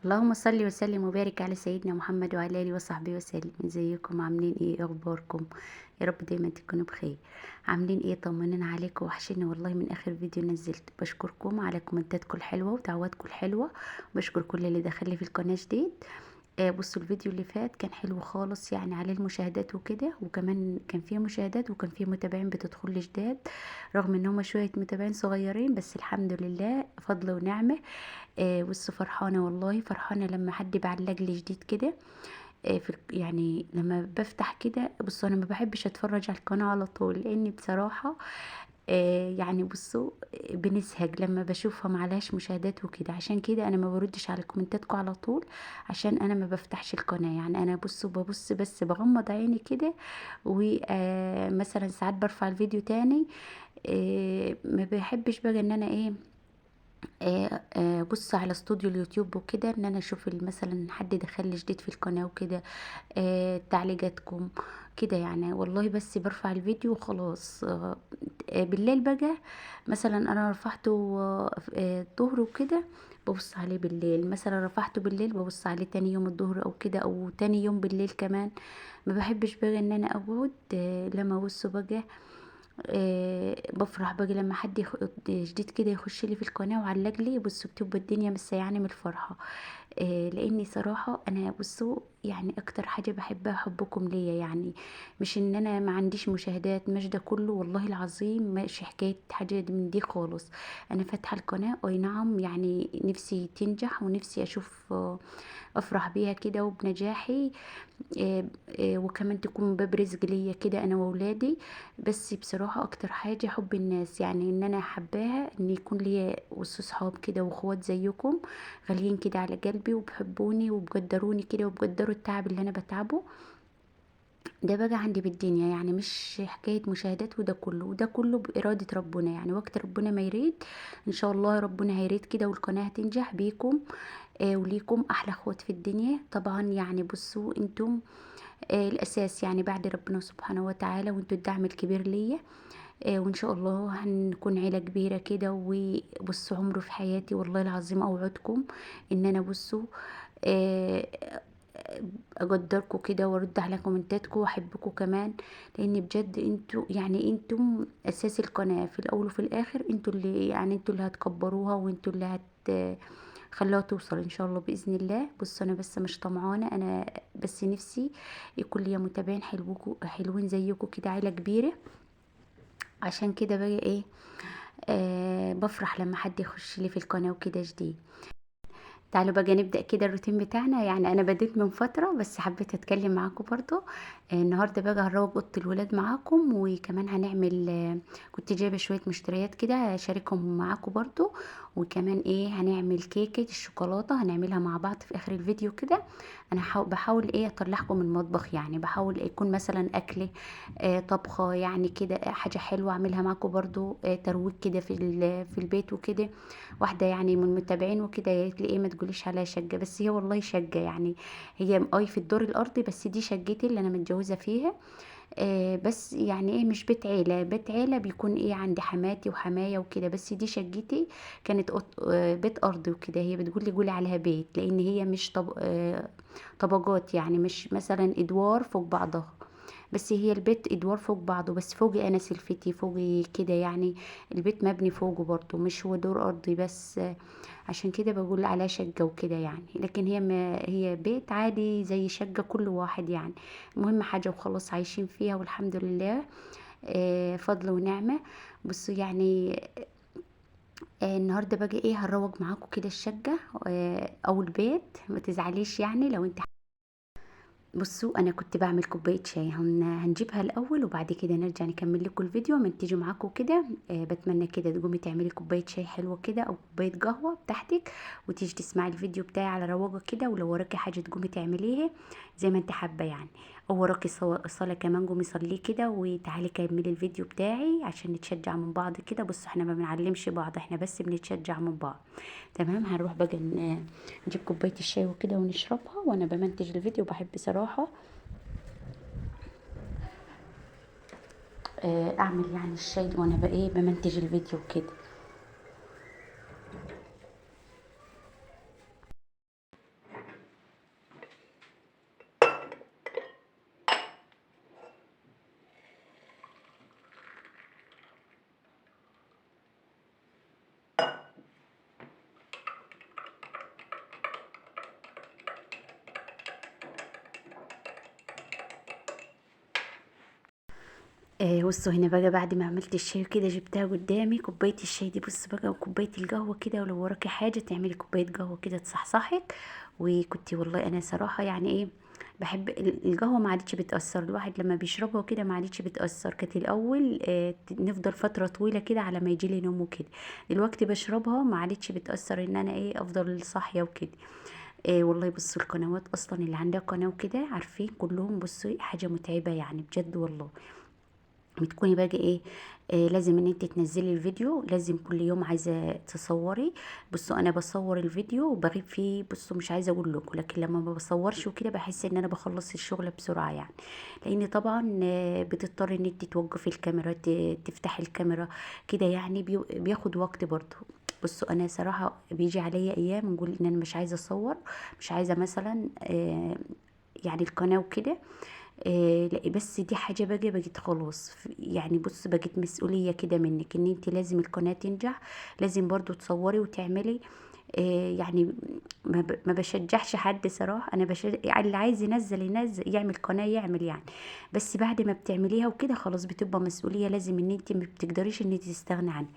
اللهم صل وسلم وبارك على سيدنا محمد وعلى اله وصحبه وسلم. ازيكم؟ عاملين ايه؟ اخباركم؟ يا رب دايما تكونوا بخير. عاملين ايه؟ طمنين عليكم، وحشيني والله من اخر فيديو نزلت. بشكركم على كومنتاتكم الحلوة ودعواتكم الحلوة، بشكر كل اللي دخل لي في القناة جديد. بصوا الفيديو اللي فات كان حلو خالص، يعني عليه المشاهدات وكده، وكمان كان فيه مشاهدات وكان فيه متابعين بتدخل لي جداد، رغم ان هما شوية متابعين صغيرين، بس الحمد لله فضل ونعمه. بصوا فرحانة والله، فرحانة لما حد بعلق لي جديد كده. في يعني لما بفتح كده، بصوا انا ما بحبش اتفرج على القناة على طول، لاني بصراحة يعني بصوا بنزهق لما بشوفها معلهاش مشاهدات وكده، عشان كده انا ما بردش على كومنتاتكم على طول، عشان انا ما بفتحش القناة. يعني انا بصوا ببص بس بغمض عيني كده، ومثلا ساعات برفع الفيديو تاني. ما بحبش بقى ان انا ايه، بص على استوديو اليوتيوب وكده، ان انا اشوف مثلا حد دخل لي جديد في القناة وكده، تعليقاتكم كده يعني. والله بس برفع الفيديو وخلاص. بالليل بقى مثلا انا رفعته الظهر وكده، ببص عليه بالليل، مثلا رفعته بالليل ببص عليه تاني يوم الظهر او كده، او تاني يوم بالليل كمان. ما بحبش بقى ان انا اقعد، لما ابص بقى بفرح بقى لما حد جديد كده يخش لي في القناة وعلق لي. بصوا بتبقى الدنيا مسيعاني من الفرحة، لاني صراحة انا بصوا يعني اكتر حاجة بحبها حبكم ليا، يعني مش ان انا ما عنديش مشاهدات، مش ده كله والله العظيم، مش حكاية حاجة من دي خالص. انا فاتحة القناة اي نعم، يعني نفسي تنجح ونفسي اشوف، افرح بيها كده وبنجاحي، وكمان تكون باب رزق ليا كده انا واولادي. بس بصراحة اكتر حاجة حب الناس، يعني ان انا حباها ان يكون ليا وسط صحاب كده واخوات زيكم غاليين كده على قلبي، وبحبوني وبقدروني كده، وبقدروا التعب اللي انا بتعبه ده بقى عندي بالدنيا، يعني مش حكاية مشاهدات وده كله، وده كله بإرادة ربنا، يعني وقت ربنا ما يريد إن شاء الله ربنا هيريد كده، والقناة هتنجح بيكم، وليكم أحلى اخوات في الدنيا طبعا. يعني بصوا انتم، الأساس يعني بعد ربنا سبحانه وتعالى، وانتوا الدعم الكبير ليا، وإن شاء الله هنكون عيلة كبيرة كده. وبصوا عمره في حياتي والله العظيم أوعدكم إن أنا بصوا، اقدركم كده وارد على كومنتاتكم واحبكم كمان، لان بجد انتوا يعني انتم اساس القناة في الاول وفي الاخر، انتوا اللي يعني انتوا اللي هتكبروها، وانتوا اللي هتخلوها توصل ان شاء الله باذن الله. بصوا انا بس مش طمعانه، انا بس نفسي يكون ليا متابعين حلوين زيكم كده، عيله كبيرة. عشان كده بقى ايه، بفرح لما حد يخش لي في القناة وكده جديد. تعالوا بقى نبدأ كده الروتين بتاعنا. يعني أنا بديت من فترة بس حبيت أتكلم معاكم برضو. النهاردة بقى هروق أوضة الولاد معاكم، وكمان هنعمل، كنت جايبة شوية مشتريات كده هشاركهم معاكم برضو، وكمان هنعمل كيكة الشوكولاتة هنعملها مع بعض في آخر الفيديو كده. أنا بحاول أطلعكم من المطبخ، يعني بحاول يكون مثلا أكل، طبخة، يعني كده حاجة حلوة أعملها معاكم برضو، ترويج كده في البيت وكده. واحدة يعني من المتابعين وكده قالت لي ما تقوليش عليها شقة، بس هي والله شقة، يعني هي في الدور الأرضي، بس دي شقتي اللي أنا متجوزة فيها، بس يعني مش بيت عيلة، بيت عيلة بيكون عند حماتي وحماية وكده، بس دي شقتي كانت بيت أرضي وكده. هي بتقول لي قولي عليها بيت، لأن هي مش طبقات، يعني مش مثلا أدوار فوق بعضها، بس هي البيت ادوار فوق بعضه، بس فوقي انا سلفتي فوقي كده، يعني البيت مبني فوقه برضو، مش هو دور ارضي بس، عشان كده بقول عليها شقة وكده يعني. لكن هي ما هي بيت عادي زي شقة كل واحد يعني، المهم حاجة وخلاص عايشين فيها والحمد لله، فضل ونعمة. بصوا النهاردة بقى هنروق معاكم كده الشقة، او البيت، ما تزعليش يعني لو انت. بصوا انا كنت بعمل كوباية شاي، هنجيبها الاول وبعد كده نرجع نكمل لكم الفيديو من تيجوا معاكم كده. بتمنى كده تقومي تعملي كوباية شاي حلوة كده او كوباية قهوة بتاعتك، وتيجي تسمعي الفيديو بتاعي على رواقه كده، ولو وراكي حاجة تقومي تعمليها زي ما انت حابة يعني، او وراكي صلاة كمان قومي صليه كده وتعالي كملي الفيديو بتاعي عشان نتشجع من بعض كده. بصوا احنا ما بنعلمش بعض، احنا بس بنتشجع من بعض. تمام، هنروح بقى نجيب كوباية الشاي وكده ونشربها، وانا بمنتج الفيديو. بحب صراحة، اعمل الشاي وانا بقى بمنتج الفيديو كده. بصوا هنا بقى بعد ما عملت الشاي كده جبتها قدامي كوباية الشاي دي، بصوا بقى وكوبايه القهوة كده، ولو وراكي حاجة تعملي كوباية قهوة كده تصحصحك. وكنت والله انا صراحة يعني ايه بحب القهوة، ما عادتش بتاثر الواحد لما بيشربها كده، ما عادتش بتاثر. كانت الاول نفضل فترة طويلة كده على ما يجي لي نوم وكده، دلوقتي بشربها ما عادتش بتاثر ان انا ايه افضل صاحية وكده. والله بصوا القنوات اصلا اللي عندها قناة وكده عارفين كلهم، بصوا حاجة متعبة يعني بجد والله. بتكوني بقى ايه، لازم ان انت تنزلي الفيديو، لازم كل يوم عايزه تصوري. بصوا انا بصور الفيديو وبغيب فيه، بصوا مش عايزه اقول لكم، لكن لما ما بصورش وكده بحس ان انا بخلص الشغل بسرعة يعني، لان طبعا بتضطري ان انت توقفي الكاميرا، تفتحي الكاميرا كده يعني، بياخد وقت برضه. بصوا انا صراحة بيجي عليا ايام نقول ان انا مش عايزه اصور، مش عايزه مثلا يعني القناة وكده، لا بس دي حاجة بقى بقت خلاص يعني بص بقت مسؤولية كده منك ان انت لازم القناة تنجح، لازم برضو تصوري وتعملي. يعني ما بشجعش حد صراحة، انا يعني اللي عايز ينزل ينزل، يعمل قناة يعمل يعني، بس بعد ما بتعمليها وكده خلاص بتبقى مسؤولية، لازم ان انت ما بتقدريش ان انت تستغني عنها.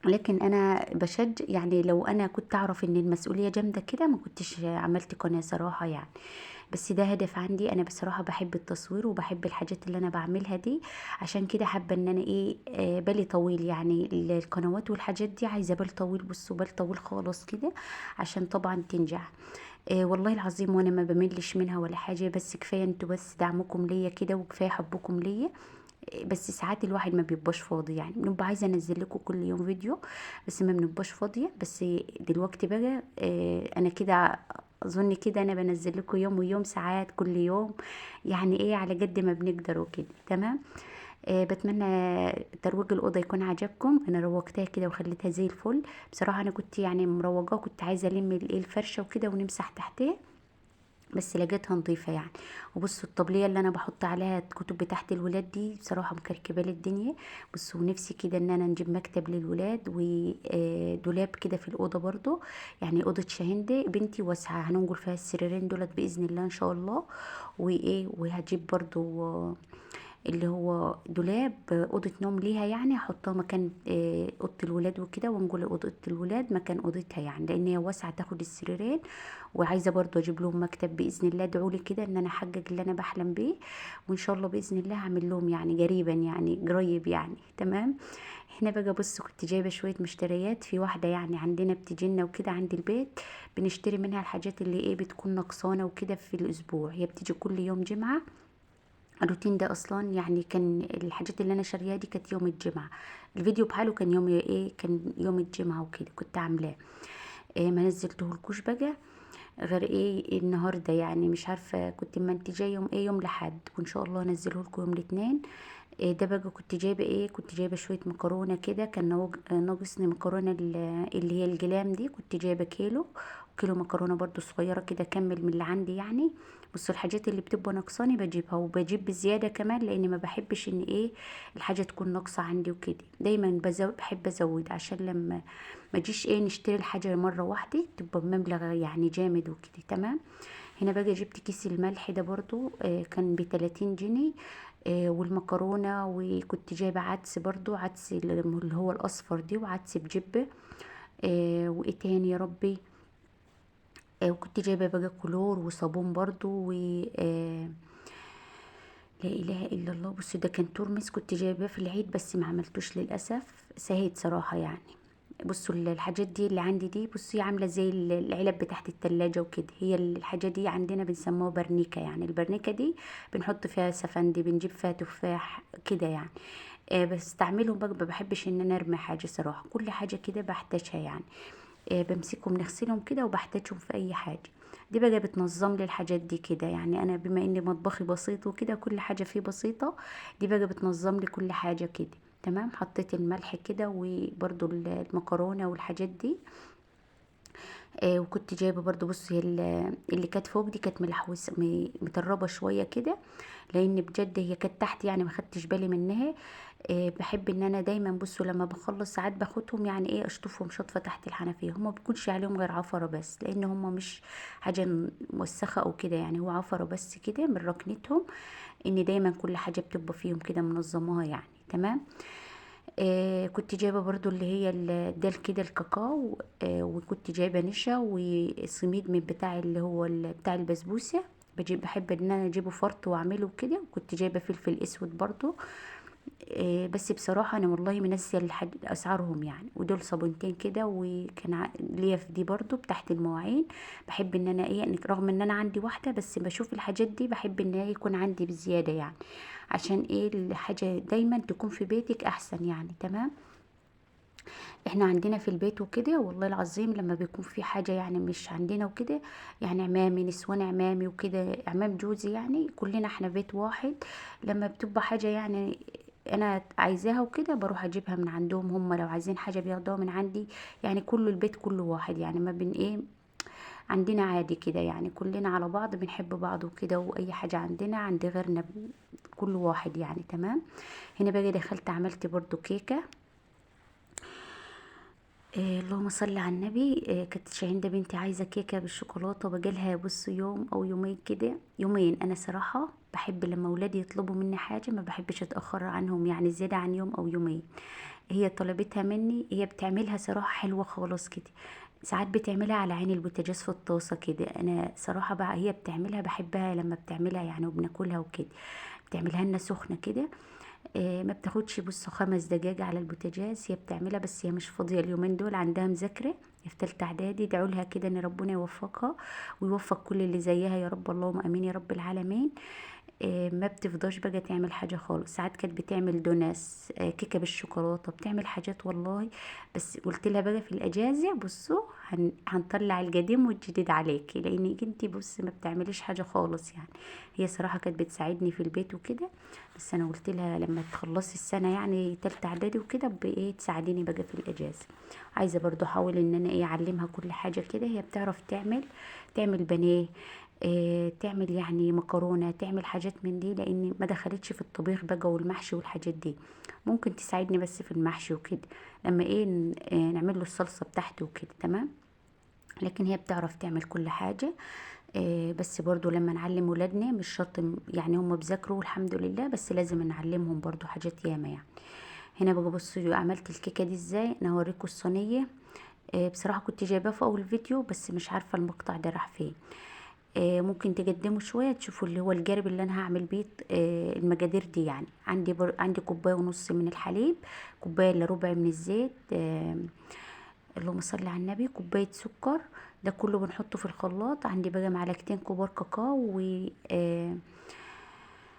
لكن انا بشجع يعني، لو انا كنت اعرف ان المسؤولية جامدة كده ما كنتش عملت قناة صراحة يعني، بس ده هدف عندي. انا بصراحة بحب التصوير وبحب الحاجات اللي انا بعملها دي، عشان كده حابة ان انا ايه، بالي طويل يعني، القنوات والحاجات دي عايزه بال طويل، بصوا بال طويل خالص كده عشان طبعا تنجح. والله العظيم وانا ما بملش منها ولا حاجة، بس كفاية انتوا بس دعمكم ليا كده وكفاية حبكم ليا. بس ساعات الواحد ما بيبقاش فاضي يعني، بنبقى عايزه انزل لكم كل يوم فيديو بس ما بنبقاش فاضية. بس دلوقتي بقى انا كده اظن كده انا بنزل لكم يوم ويوم، ساعات كل يوم يعني ايه على قد ما بنقدر وكده. تمام. بتمنى ترويج الاوضة يكون عجبكم. انا روجتها كده وخليتها زي الفل بصراحة، انا كنت يعني مروجاه، كنت عايزه الم الفرشة وكده ونمسح تحتها، بس لقيتها نظيفة يعني. وبصوا الطبلية اللي انا بحط عليها الكتب بتاعت الولاد دي بصراحة مكركبه لي الدنيا. بصوا نفسي كده ان انا نجيب مكتب للولاد ودولاب كده في الاوضة برضو، يعني اوضة شاهندة بنتي واسعة هننقل فيها السريرين دولت باذن الله ان شاء الله. وايه وهجيب برضو اللي هو دولاب اوضة نوم ليها يعني، احطها مكان اوضة الولاد وكده، وانقل اوضة الولاد مكان اوضتها يعني، لان هي واسعة تاخد السريرين. وعايزه برضو اجيب لهم مكتب باذن الله. ادعوا لي كده ان انا احقق اللي انا بحلم بيه، وان شاء الله باذن الله هعمل لهم يعني قريبا يعني قريب يعني. تمام. هنا بقى بصوا كنت جايبه شوية مشتريات في واحدة يعني عندنا بتجينا وكده عند البيت، بنشتري منها الحاجات اللي ايه بتكون نقصانه وكده في الاسبوع. هي بتيجي كل يوم جمعه، الروتين ده اصلا يعني كان الحاجات اللي انا شاريها دي كانت يوم الجمعة، الفيديو بحاله كان يوم ايه، كان يوم الجمعة وكده كنت عاملاه. ما نزلتهولكوش بقى غير ايه النهارده يعني، مش عارفه كنت منتجاه يوم ايه، يوم لحد، وان شاء الله انزله لكم يوم الاثنين. ده بقى كنت جايبه ايه، كنت جايبه شوية مكرونه كده، كان ناقصني مكرونه اللي هي الجلام دي، كنت جايبه كيلو وكيلو مكرونه برضو صغيرة كده كمل من اللي عندي يعني. بصوا الحاجات اللي بتبقى ناقصاني بجيبها، وبجيب بزيادة كمان، لان ما بحبش ان ايه الحاجة تكون ناقصه عندي وكده، دايما بحب ازود عشان لما ما اجيش ايه نشتري الحاجة مرة واحدة تبقى بمبلغ يعني جامد وكده. تمام. هنا بقى جبت كيس الملح ده برضو، كان ب30 جنيه، والمكرونه، وكنت جايبه عدس برضو، عدس اللي هو الاصفر دي، وعدس بجبه، وايه تاني يا ربي، وكنت جايبه بقى كلور وصابون برضو، و لا اله الا الله. بصوا ده كان ترمس كنت جايباه في العيد بس ما عملتوش للاسف، سهيت صراحة يعني. بصوا الحاجات دي اللي عندي دي بصي عامله زي العلب بتاعت التلاجة وكده، هي الحاجة دي عندنا بنسموها برنيكه يعني. البرنيكه دي بنحط فيها سفندي، بنجيب فيها تفاح كده يعني، بستعملهم بقى، ما بحبش ان انا ارمي حاجة صراحة، كل حاجة كده بحتاجها يعني، بمسكهم نغسلهم كده وبحتاجهم في اي حاجة. دي بقى بتنظم لي الحاجات دي كده يعني، انا بما ان مطبخي بسيط وكده كل حاجة فيه بسيطة، دي بقى بتنظم لي كل حاجة كده. تمام. حطيت الملح كده وبرده المكرونه والحاجات دي، وكنت جايبه برده بصي اللي كانت فوق دي كانت ملحوسه متربة شوية كده، لان بجد هي كانت تحت يعني ما خدتش بالي منها. بحب ان انا دايما بصوا لما بخلص ساعات باخدهم يعني ايه اشطفهم شطفه تحت الحنفية، هما بيكونش عليهم غير عفره بس، لان هما مش حاجة موسخه او كده يعني، هو عفره بس كده من ركنتهم، ان دايما كل حاجة بتبقى فيهم كده منظماها يعني. تمام. كنت جايبه برضو اللي هي الدال كده الكاكاو، وكنت جايبه نشا وسميد من بتاع اللي هو بتاع البسبوسه، بحب ان انا اجيبه فرط واعمله كده. وكنت جايبه فلفل اسود برضو، بس بصراحة انا والله منسيه اسعارهم يعني. ودول صابونتين كده، وكان ليا في دي برضو بتاعت المواعين. بحب ان انا ايه، رغم ان انا عندي واحدة بس بشوف الحاجات دي بحب ان هي يكون عندي بزيادة يعني، عشان ايه الحاجة دايما تكون في بيتك احسن يعني. تمام. احنا عندنا في البيت وكده والله العظيم لما بيكون في حاجة يعني مش عندنا وكده، يعني عمامي نسوان عمامي وكده، عمام جوزي يعني، كلنا احنا بيت واحد، لما بتبقى حاجة يعني انا عايزاها وكده بروح اجيبها من عندهم، هم لو عايزين حاجة بياخدوها من عندي يعني، كله البيت كله واحد يعني، ما بين ايه عندنا عادي كده يعني، كلنا على بعض بنحب بعض وكده، واي حاجة عندنا عند غيرنا كل واحد يعني. تمام. هنا بقى دخلت عملت برضو كيكة، اللهم صل على النبي. كانت شاهينده بنتي عايزه كيكة بالشوكولاته، بجالها بص يوم او يومين كده، يومين. انا صراحة بحب لما اولادي يطلبوا مني حاجة ما بحبش اتاخر عنهم يعني زيادة عن يوم او يومين. هي طلبتها مني، هي بتعملها صراحة حلوة خالص كده، ساعات بتعملها على عين البوتاجاز في الطاسه كده، انا صراحة بقى هي بتعملها بحبها لما بتعملها يعني وبناكلها وكده، بتعملها لنا سخنة كده، ما بتاخدش بص 5 دقايق على البوتاجاز هي بتعملها، بس هي مش فاضية اليومين دول، عندها مذاكرة في ثالثة اعدادي. ادعوا لها كده ان ربنا يوفقها ويوفق كل اللي زيها يا رب، اللهم امين يا رب العالمين. ما بتفضاش بقى تعمل حاجة خالص، ساعات كانت بتعمل donuts، كيكة بالشوكولاته، بتعمل حاجات والله، بس قلت لها بقى في الاجازة بصوا هنطلع القديم والجديد عليكي، لانك انتي بص ما بتعمليش حاجة خالص يعني. هي صراحة كانت بتساعدني في البيت وكده، بس انا قلت لها لما تخلصي السنة يعني ثالثة اعدادي وكده بايه تساعديني بقى في الاجازة. عايزه برضو احاول ان انا ايه اعلمها كل حاجة كده، هي بتعرف تعمل بانيه، تعمل يعني مكرونه، تعمل حاجات من دي، لان ما دخلتش في الطبيخ بقى والمحشي والحاجات دي، ممكن تساعدني بس في المحشي وكده لما ايه نعمل له الصلصه بتاعته وكده. تمام. لكن هي بتعرف تعمل كل حاجة، بس برضو لما نعلم ولادنا مش شرط يعني هم بيذاكروا الحمد لله، بس لازم نعلمهم برضو حاجات ياما يعني. هنا بقى بصوا عملت الكيكه دي ازاي، انا هوريكم الصينية. بصراحة كنت جايباها في اول فيديو بس مش عارفه المقطع ده راح فين. ممكن تقدموا شوية تشوفوا اللي هو الجارب اللي انا هعمل بيه المقادير دي يعني. عندي كوباية ونص من الحليب، كوباية الا ربع من الزيت، اللهم صل على النبي، كوباية سكر، ده كله بنحطه في الخلاط. عندي بقى معلقتين كبار كاكاو، و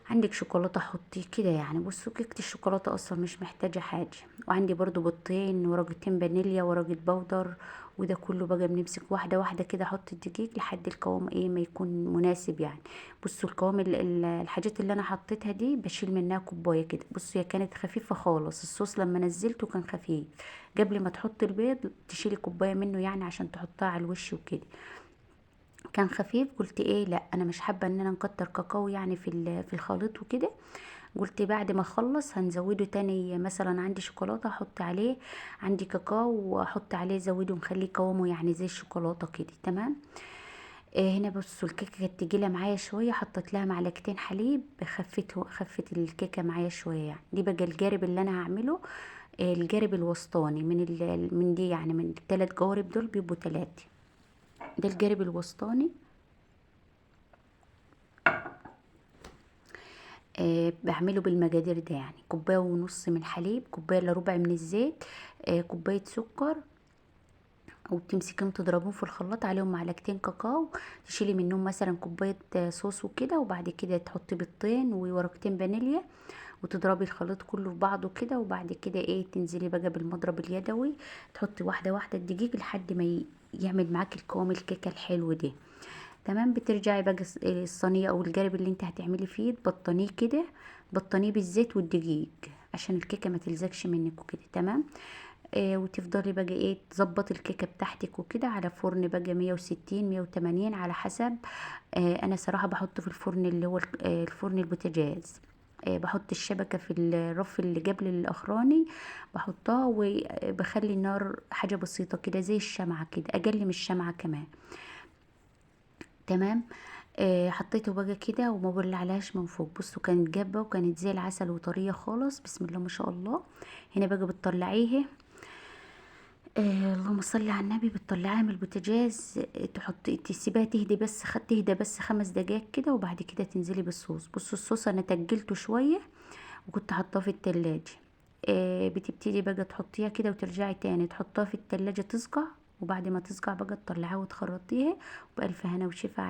عندك شوكولاتة حطيه كده يعني. بصوا كيكة الشوكولاتة اصلا مش محتاجه حاجة. وعندي برضو بيضتين، ورقتين فانيليا، ورقة بودر، وده كله بقى بنمسك واحدة واحدة كده، احط الدقيق لحد القوام ايه ما يكون مناسب يعني. بصوا القوام الحاجات اللي انا حطيتها دي بشيل منها كوباية كده. بصوا هي كانت خفيفة خالص، الصوص لما نزلته كان خفيف، قبل ما تحطي البيض تشيلي كوباية منه يعني عشان تحطها على الوش وكده، كان خفيف. قلت ايه لا انا مش حابة ان انا نكتر كاكاو يعني في الخليط وكده، قلت بعد ما اخلص هنزوده تاني، مثلا عندي شوكولاتة احط عليه، عندي كاكاو واحط عليه، زوده ونخليه قوامه يعني زي الشوكولاتة كده. تمام. هنا بصوا الكيكه كانت تجيله معايا شوية، حطيت لها معلقتين حليب، خفت الكيكه معايا شوية يعني. دي بقى الجارب اللي انا هعمله، الجارب الوسطاني من دي يعني، من الثلاث جوارب دول بيبقوا 3، ده الجارب الوسطاني. بعمله بالمقادير ده يعني، كوباية ونص من حليب، كوباية الا ربع من الزيت، كوباية سكر، وبتمسكيهم تضربيهم في الخلاط، عليهم معلقتين كاكاو، تشيلي منهم مثلا كوباية صوص وكده، وبعد كده تحطي بيضتين وورقتين فانيليا، وتضربي الخليط كله في بعضه كده، وبعد كده ايه تنزلي بقى بالمضرب اليدوي، تحطي واحدة واحدة الدقيق لحد ما يعمل معاكي القوام الكيكه الحلو ده. تمام. بترجعي بقى الصينية او الجارب اللي انت هتعملي فيه، تبطنيه كده، بطنيه بالزيت والدقيق عشان الكيكه ما تلزقش منك وكده. تمام. وتفضلي بقى ايه تظبطي الكيكه بتاعتك وكده على فرن بقى 160 180 على حسب. انا صراحة بحطه في الفرن اللي هو الفرن البوتاجاز، بحط الشبكة في الرف اللي قبل الاخراني بحطها، وبخلي النار حاجة بسيطة كده زي الشمعة كده، اقل من الشمعة كمان. تمام. حطيته بقى كده وما بولعلهاش من فوق. بصوا كانت جابه وكانت زي العسل وطريه خالص، بسم الله ما شاء الله. هنا بقى بتطلعيها، اللهم صل على النبي، بتطلعيها من البوتاجاز، تحطي تسيبها تهدي بس، تهدى بس 5 دقايق كده، وبعد كده تنزلي بالصوص. بصوا الصوص انا تجلته شوية وكنت حاطاه في التلاجة. بتبتدي بقى تحطيها كده وترجعي تاني تحطها في التلاجة تصقع، وبعد ما تصقع بقى تطلعيها وتخرطيها. وبألف هنا وشفا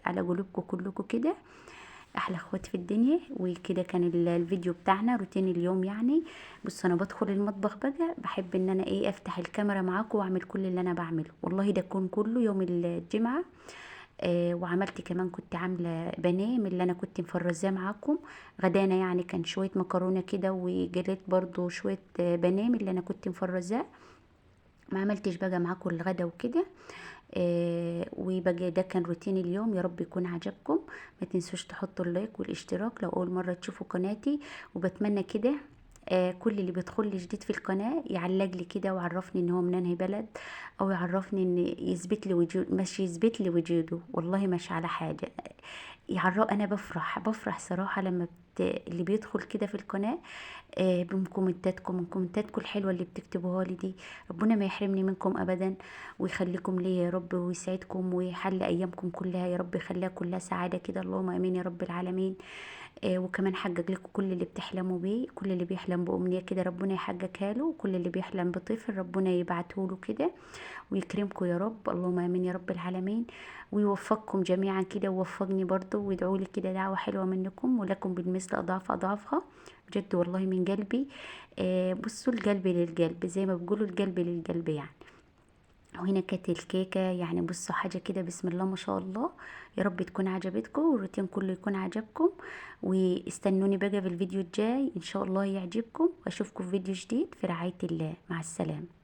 على قلوبكم كلكم كده، احلى اخوات في الدنيا. وكده كان الفيديو بتاعنا روتين اليوم يعني. بصوا انا بدخل المطبخ بقى بحب ان انا افتح الكاميرا معاكم واعمل كل اللي انا بعمله، والله ده كون كله يوم الجمعة. وعملت كمان، كنت عامله بانيه من اللي انا كنت مفرزاه معاكم غدانا يعني، كان شوية مكرونه كده وجليت برضو شوية بانيه من اللي انا كنت مفرزاه. ما عملتش بقى معاكم الغدا وكده. وبقى ده كان روتين اليوم، يا رب يكون عجبكم. ما تنسوش تحطوا اللايك والاشتراك لو اول مرة تشوفوا قناتي، وبتمنى كده كل اللي بيدخل لي جديد في القناة يعلق لي كده ويعرفني ان هو من انهي بلد، او يعرفني ان يثبت لي وجود، مش يثبت لي وجوده، والله مش على حاجة يعرف. انا بفرح صراحة لما اللي بيدخل كده في القناة، بكومنتاتكم، من كومنتاتكم الحلوة اللي بتكتبوها لي دي، ربنا ما يحرمني منكم ابدا ويخليكم ليا يا رب، ويسعدكم ويحل ايامكم كلها يا رب، يخليها كلها سعادة كده، اللهم امين يا رب العالمين. وكمان حقق لكم كل اللي بتحلموا بيه، كل اللي بيحلم بأمنية كده ربنا يحققها له، وكل اللي بيحلم بطفل ربنا يبعته له كده ويكرمكم يا رب، اللهم امين يا رب العالمين، ويوفقكم جميعا كده ووفقني برضو، وادعوا لي كده دعوة حلوة منكم، ولكم بالمثل اضعاف اضعافها بجد والله من قلبي. بصوا القلب للقلب زي ما بيقولوا، القلب للقلب يعني. وهنا كانت الكيكة يعني، بصوا حاجة كده بسم الله ما شاء الله، يا رب تكون عجبتكم والروتين كله يكون عجبكم. واستنوني بقى في الفيديو الجاي ان شاء الله يعجبكم، واشوفكم في فيديو جديد في رعاية الله. مع السلامة.